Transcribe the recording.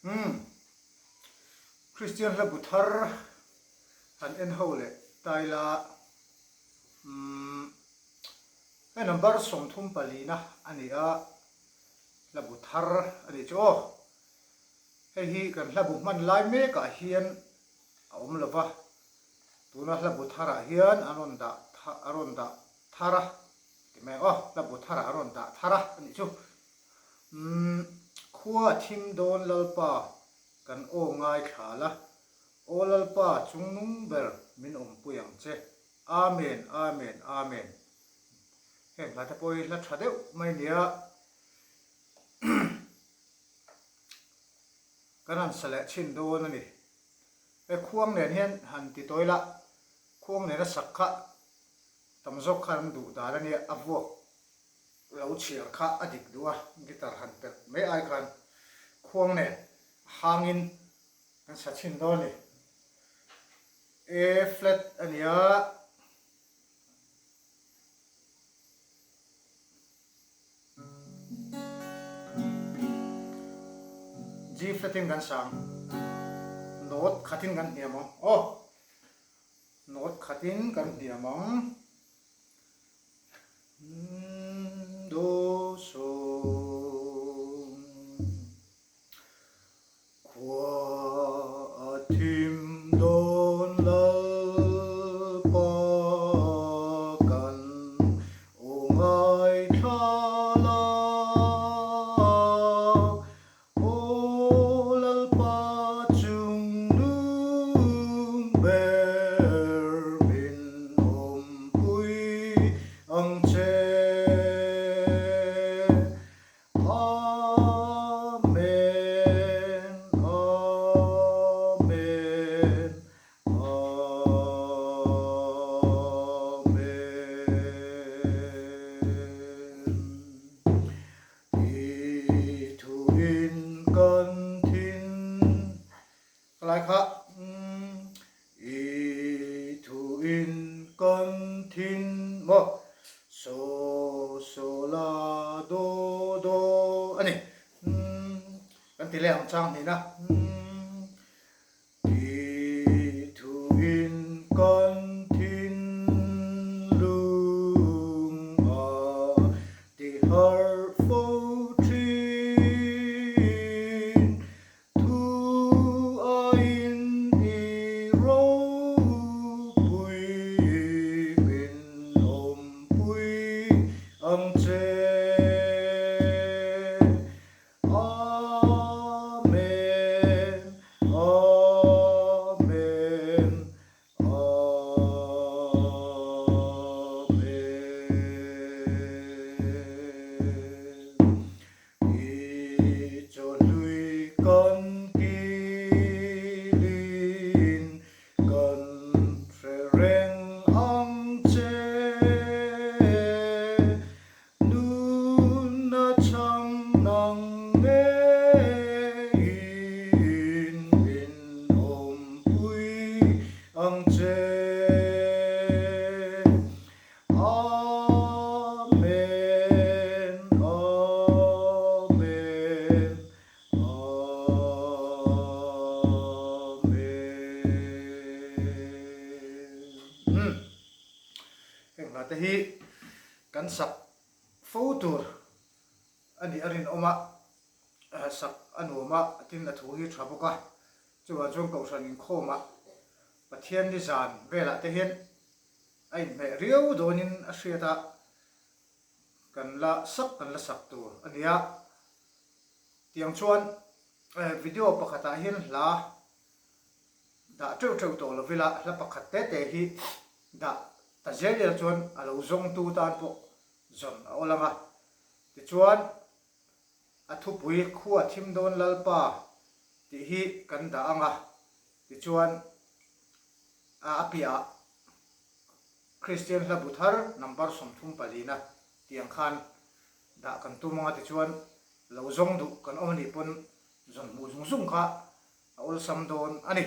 Umm. Kristian hla bu thar han en ho leh taila umm hei number 34 na a ni a, hla bu thar a nih chu aw. Hei hi kan hla bu hman lai mek ah hian a awm lo va, tuna hla bu thar ah hian an rawn dah a rawn dah thar a ti mai ang aw, hla bu thar ah a rawn dah thar a a nih chu. Umm, khua a thim dawn Lalpa, kan aw ngaithla la. Aw Lalpa, chungnung ber min awmpui ang che. Amen, Amen, Amen. Heng hla te pawh hi hla tha deuh mai nia. Kan han sa leh chhin dawn a ni. He khuang nen hian han ti tawi la, khuang nena sak kha tam zawk khan an duh dan a nia, a vuak lo chhiar kha a dik duh a, guitar han perh mai ai khan khuang nen a hangin kan sa chhin dawn a ni. A flat a ni a. G flat in kan sang. Note khatin kan hniam ang. Aw! Note khatin kan hniam ang. Do sol Khua a thim dawn Lalpa kan aw ngaithla la. Aw Lalpa chungnung ber min awmpui ang che. Amen, Amen, Amen. I thuin kan thin ka lai kha I thuin kan thin maw so so la do do a ni kan ti leh ang chang hnih na. I thuin kan thinlung a ti harh fo thin. Thu aiin i ropui min awmpui ang che. Amen, Amen, Amen. I chawhlui kan kilin kan hre reng ang che. Nunna chhang nang ngeiin min awmpui ang che. Amen, Amen, Amen. Heng hla te hi Kan sak fo tur a nih a rinawm a, sak a nuam a, tin a thu hi tha bawk a. Chuvang chuan Kohhran inkhawmah Pathian ni zan velah te hian a inhmeh riau dawnin a hriat a, kan la sak kan la sak tur a ni a. Tiang chuan video pakhatah hian hla Dah teuh teuh tawh lo ila hla pakhat te te hi dah ta zel zel chuan a lo zawngtu tan pawh zawn a awl ang a. Tichuan a thupui Khua thim dawn Lalpa tih hi kan dah ang a. Tichuan a a piahah Kristian hla bu thar number 34 na tih ang khan dah kan tum ang a. Tichuan lo zawng duh kan awm anih pawn zawn hmuh zung zung kha a awlsam dawn a ni.